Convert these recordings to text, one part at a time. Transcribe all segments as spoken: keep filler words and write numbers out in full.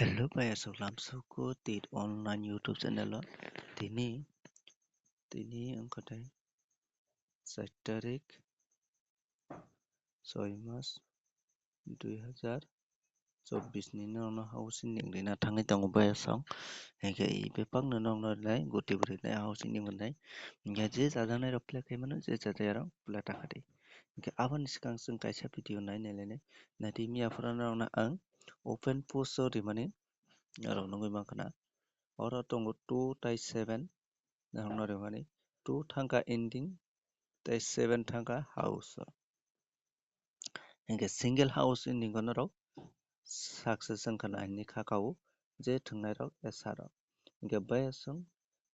Hello, bayasok lamsoko tit online YouTube channel o. Tini, tini wngkha tei char tarik, soi mas, dui hazar chobbish ni norokno housing ni wngwi na thangwi tongo bayasong. Hinkhe i bebakno norokno rinai, goti bo rinai housing ni wngwi nai. Hinkhe je chajaknai rok apply khai mano, je chajakya rok apply ta kha di. Hinkhe aboni swkang chwng kaisa video nai nai lainai. Naidi miya phuru norokno ang open post o rimani norok nugwi mankha na. Oro tongo two tai seven norokno rimani. Two thangkha ending tei seven thangkha house o. Hinkhe single house ending o norok success wngkha na hwnwi kha kha o je thwngnairok S R o. Hinkhe bayasong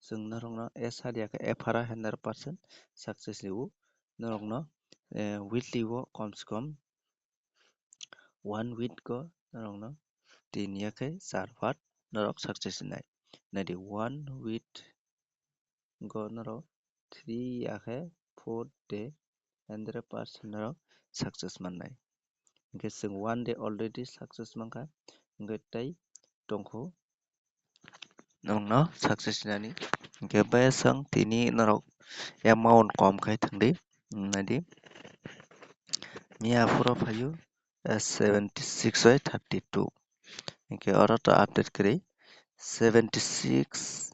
chwng norokno S R ya khe F R o hundred percent success rw norokno, eh, weekly o kom se kom one week o norokno tin ya khe char bar norok success nai. Naidi one week o norok three ya khe four day hundred percent norok success mannai. Hinkhe chwng one day already success mankha, hinkhe tei tongkhu norokno success nani. Hinkhe bayasong tini norok amount kom khai thangdi, naidi. Miya phuru phaio, eh, seventy six bai thirty two. Hinkhe oro to update kwrwi seventy six,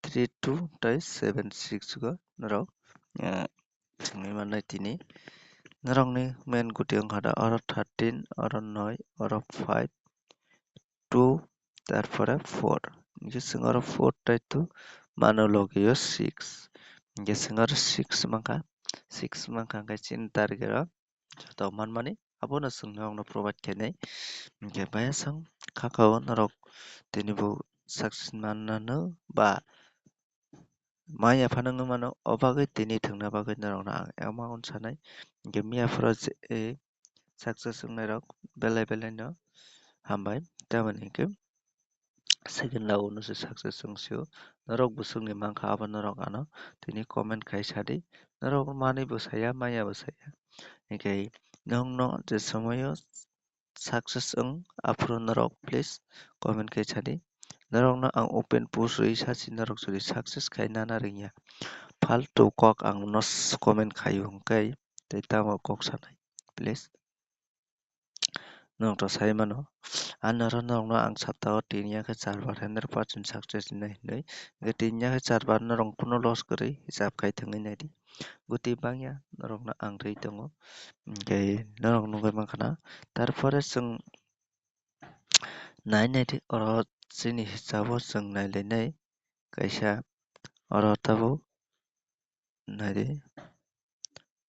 three two tei seven six go norok, eh, thwngwi mannai tini. Norokni main guti wngkha da oro thirteen, oro noi, oro five, two, tarpore four. Hinkhe chwng oro four tei two mano logi o six. Hinkhe chwng oro six mankha, six mankha hinkhe chini target o joto manmani abono chwng norokno provide khainai. Hinkhe bayasong kha kha o norok tini bo success mannano ba maya phano wngwi mano, o bagwi tini thwngna bagwi norokno ang amount sanai. Hinkhe miya phuru je, eh, success wngnairok belai belai no hambai, tamoni hinkhe second round no se success wng sio. Norok bwswkni mankha abo norok ano tini comment khai sadi. Norok manwi bo saya, maya bo saya. Hinkhe nokno je somoyo success wng aphuru norok please comment khai sadi. Norokno ang open post rwi sachi norok jodi success khai nana rwngya. Faltu kok ang no s-, comment khaio hwnkhe tei tamo kok sanai please. Norok to sai mano. Ani oro norokno ang saptao tin ya khe char bar hundred percent success hinwi hinwi. Hinkhe tin ya khe char bar norok kuno loss kwrwi hisab khai thangwi naidi. Guti bangya norokno ang rwi tongo. Hinkhe norok nugwi mankha na. Tarpore chwng nai naidi oro chini hisabo chwng nai lainai kaisa oro tabuk. Naidi.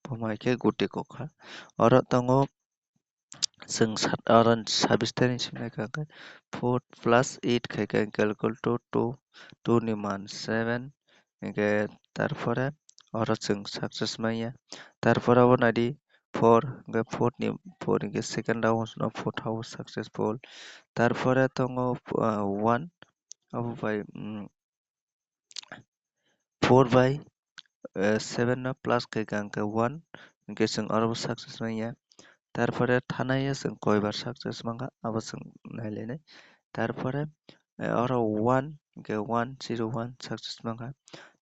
Bo hai khe guti kok kha. Oro tongo chwng sat-, oro sabis tarik ni simi naikha khe four plus eight khai khe calculate two, two ni man seven. Hinkhe tarpore oro chwng success manya. Tarpore abo naidi four, hinkhe four ni, four hinkhe second round no four thago successful. Tarpore tongo, ah, one, abo bai, mm, four bai, eh, seven no plus khe hwnkhe one, hinkhe chwng oro bo success manya. Tarpore thanai o chwng koi bar success mankha, abo chwng nai lainai. Tarpore, eh, oro one, hinkhe one zero one success mankha.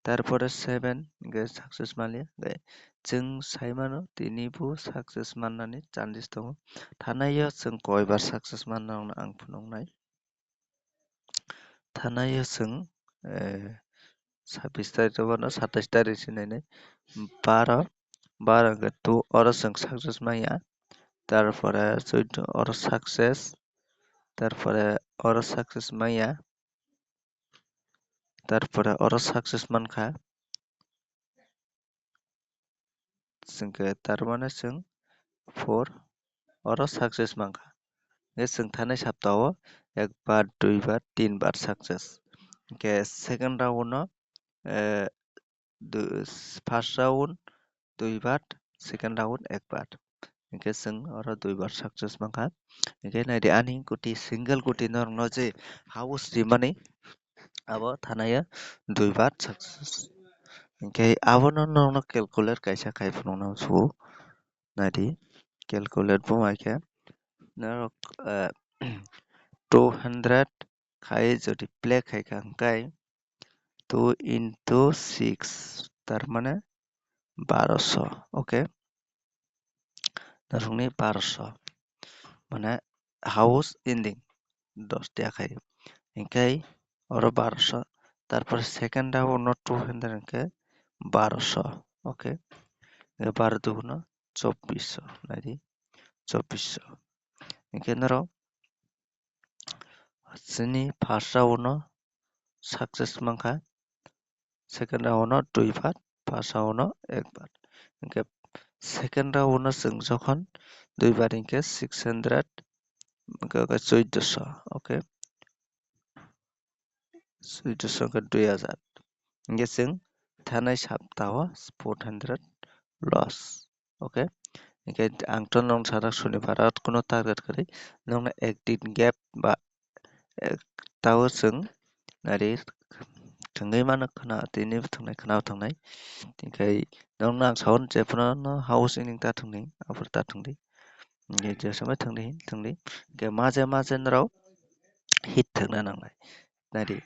Tarpore seven, hinkhe success manliya. Hinkhe chwng sai mano, tini bo success mannani chances tongo. Thanai o chwng koi bar success manna ang phunuknai. Thanai o chwng, eh, sabis tarik o bono satais tarik se nainai. Baro, baro hinkhe two oro chwng success manya. Tarpore chwng oro success. Tarpore oro success manya. Tarpore oro success mankha. Chwngkhe tarmane chwng four oro success mankha. Hinkhe chwng thanai saptao ekbar, duibar, tinbar success. Hinkhe second round no, eh, du-, first round duibar, second round ekbar. Hinkhe chwng oro duibar success mankha. Hinkhe naidi ani guti single guti norokno je house rimani abo thanai o duibar success. Hinkhe abono norokno calculate kaisa khai phunukna sugo. Naidi calculate bo hai khe norok, eh, two hundred khai jodi play khai kha hwnkhe two into six, tar mane baroso, okay? Norokni baroso, mane house ending dos tiya khai, hwnkhe oro baroso, tarpor second round no two hundred hwnkhe baroso, okay? Hwnkhe baro duguno chobbiso, naidi, chobbiso. Hwnkhe norok chini first round no success mankha, second round no dui bar, first round no ek bar. Hwnkhe second round no chwng jokhon dui bar hwnkhe six hundred, hwnkhe chwdosho, okay? Chwdosho hwnkhe dui hajar. Hwnkhe chwng thanai saptao four hundred loss. Okay, hwnkhe ang to nong sana sunibar o kuno target kwrwi, nongno ek din gap ba, eh, tao chwng nari thwngwi mano khwna, tini thwngnai khwna thwngnai. Hwnkhe nongno ang sao, jephano no house ending ta thwngdi, aphuru ta thwngdi. Hwnkhe je somoi thwngdi, thwngdi. Hwnkhe maje maje norok hit thwngna nangnai. Nari.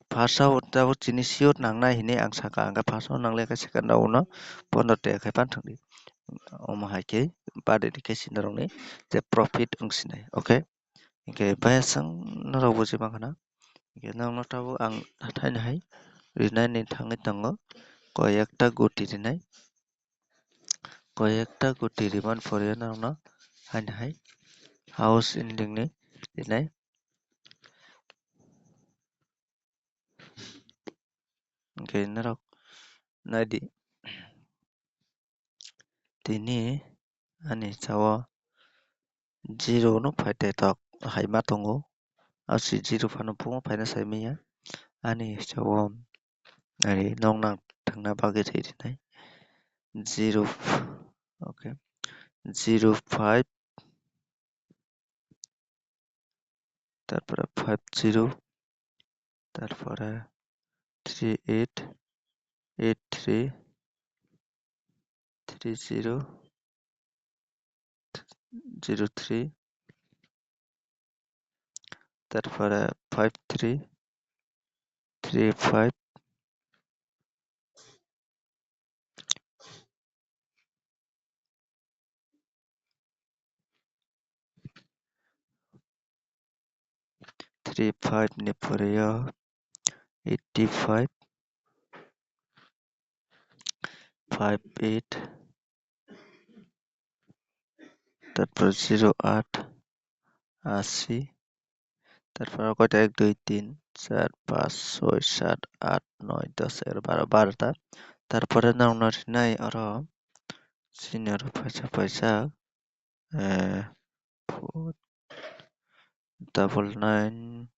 First o tabuk chini sure nangnai hinwi ang sakha, hwnkhe first o nangliya khe second round no pondro tiya khai phan thwngdi. Omo hai khe bari khe chini rokni je profit wng sinai, okay? Hwnkhe bayasang norok buji mankha na. Hwnkhe nokno tabuk ang hathai ni hai rinai ni thangwi tongo, koi ekta guti rinai, koi ekta guti rimani pore norokno haini hai house ending ni rinai. Hwnkhe norok naidi, tini ani sao zero no phaitaitok hai ma tongo, aswk zero phano phungo phaina sai manya. Ani sao ari noknang thwngna bagwi twi rinai zero, okay, zero five, tarpore five zero, tarpore three eight, eight three, three zero, zero three, tarpore five three, three five, three five ni pore o eighty five, five eight, tarpor zero eight, ashi, tarpor koita ek, dui, tin, char, panch, choi, sat, aat, noi, dos, egaroh, baro, baro ta. Tarpore norokno rinai oro chini oro paisa paisa, eh, four double nine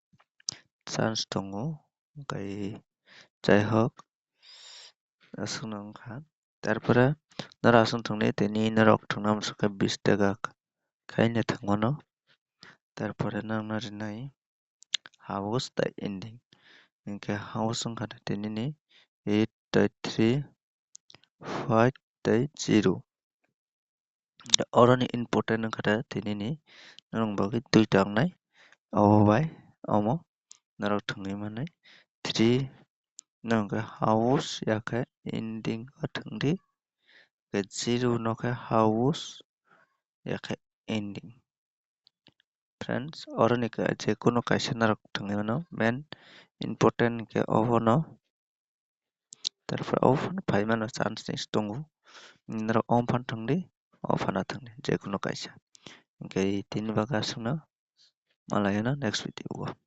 chance tongo, hwnkhe jaihok aswkno wngkha. Tarpore norok aswk thwngdi, tini norok thwngna muchungkha bish taka khaina thwngmano. Tarpore norokno rinai house tei ending, hwnkhe house wngkha tei nini eight tei three, five tei zero. Oroni important wngkha tei nini norok bagwi duita wngnai, obo bai omo norok thwngwi mannai three. Norok khe house yakhe ending o thwngdi, khe zero no khe house yakhe ending. Friends, oroni khe je kunu kaisa norok thwngwi mano, main important khe obono. Tarpore obo phano phai mano chance tongo, norok omo phano thwngdi, omo phano thwngdi, je kunu kaisa. Hwnkhe tini bagwi aswkno, malai gana next video o.